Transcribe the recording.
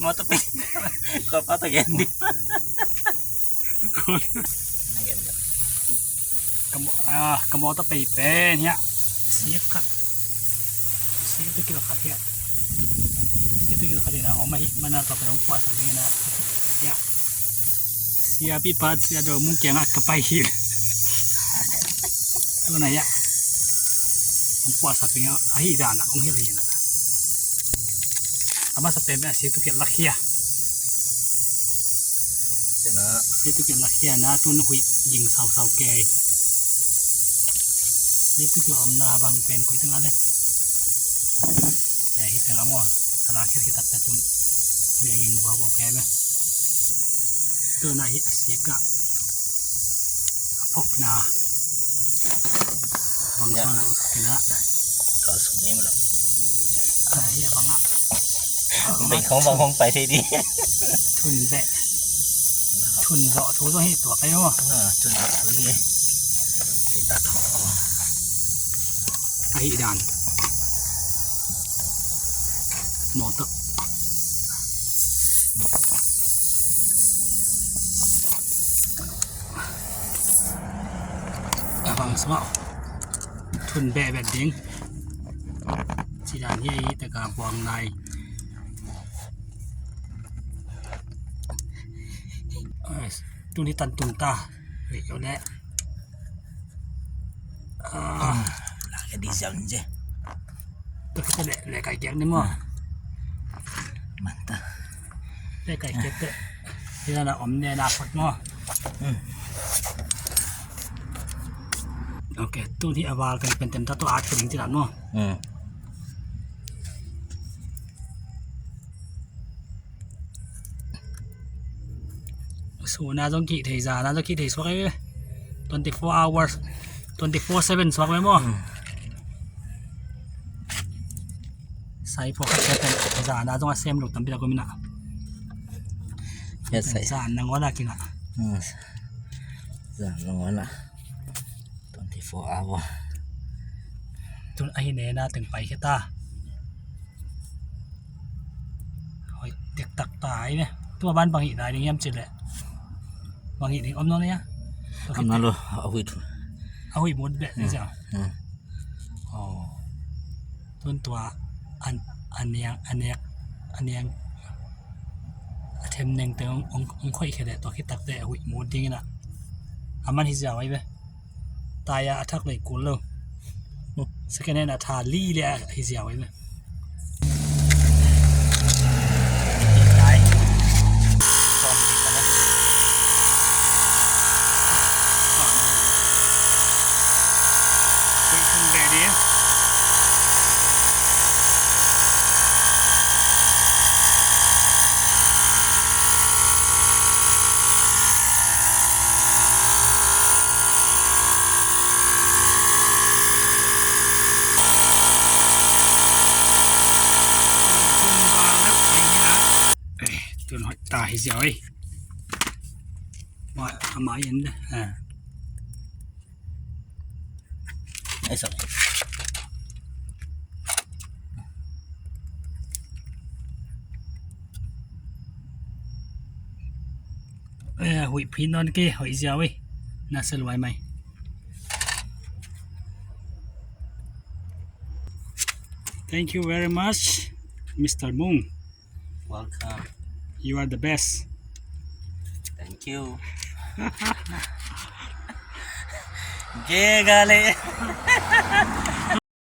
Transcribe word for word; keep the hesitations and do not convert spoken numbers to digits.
Motor pen. Kau patah ganti. Ka motor pen hiah. Siap khat. Siap tu kilo khat hiah. Siap tu kilo khat hiah. Oh mai mana kau pen puas lagi na. Hiah. Siap i pat siap do mungkin ngak kapai hiah. Tu na hiah. Puas api hiah. Ahi dah na ong hiah na. A masa pen pen a siak tu kiat lak hia. Siak tu kiat lak hia na tun huih ging sausau kei. Siak tu kiat omna bang pen koi teng a le. Eh, hi teng a maw. A lak hia kitak pen tun huih ging buabuak kei me. Tu na hi a siak a. A phopna. Bang suan lo kina. Ka sung ni mo lo. Ahi a bang a. Bang khong bang khong pai thei di. Thun beh. Thun zo thu zo hi tua kai mo. Thun zo thu hi. Thei ta tho. Ahi dan. Motor. A bang sungah thun behbeh ding. Ci dan hi ei teka buang nai. Tuni tan tung ta. Rih yo le. Ah, la ke di jam je. Tu kita le le kai kiak ni mo. Manta. Le kai kiak te. Hila na om ne na phot mo. Ok, tu ni a val kan pen tem ta tu at pen ti la mo. Suna zong kih thei, zana zong kih thei suak ei ve. Twenty four hours, twenty four seven suak ve maw. Sai phuak khat khat zana zong a sem lo tampi tak om ina. Zan nangawn a kinga. Zan nangawn a. Twenty four hour. Tun ahi nena teng pai kheta. Hoi, tek tak ta ai ne. Tua ban bang hi nai ding hiam cile. Bang hi ding om no ne ya. Om na lo, a hui thu. A hui mut be ni ja. Oh. Tun tua an, an niang, an niang, an niang. A them neng te ong, ong, ong khoi khele tua khitak te a hui mut ding ina. A man hi ja wai be. Taya a thak lei kul lo. Second hand a tha li le a hi ziau ei ve. Tun hoih ta hi ziau ei. Ama in de. Ai sa. Eh, huih phin non ke, hoih ziau ei. Na sa luai mai. Thank you very much, Mister Mung. Welcome. You are the best. Thank you. Gale.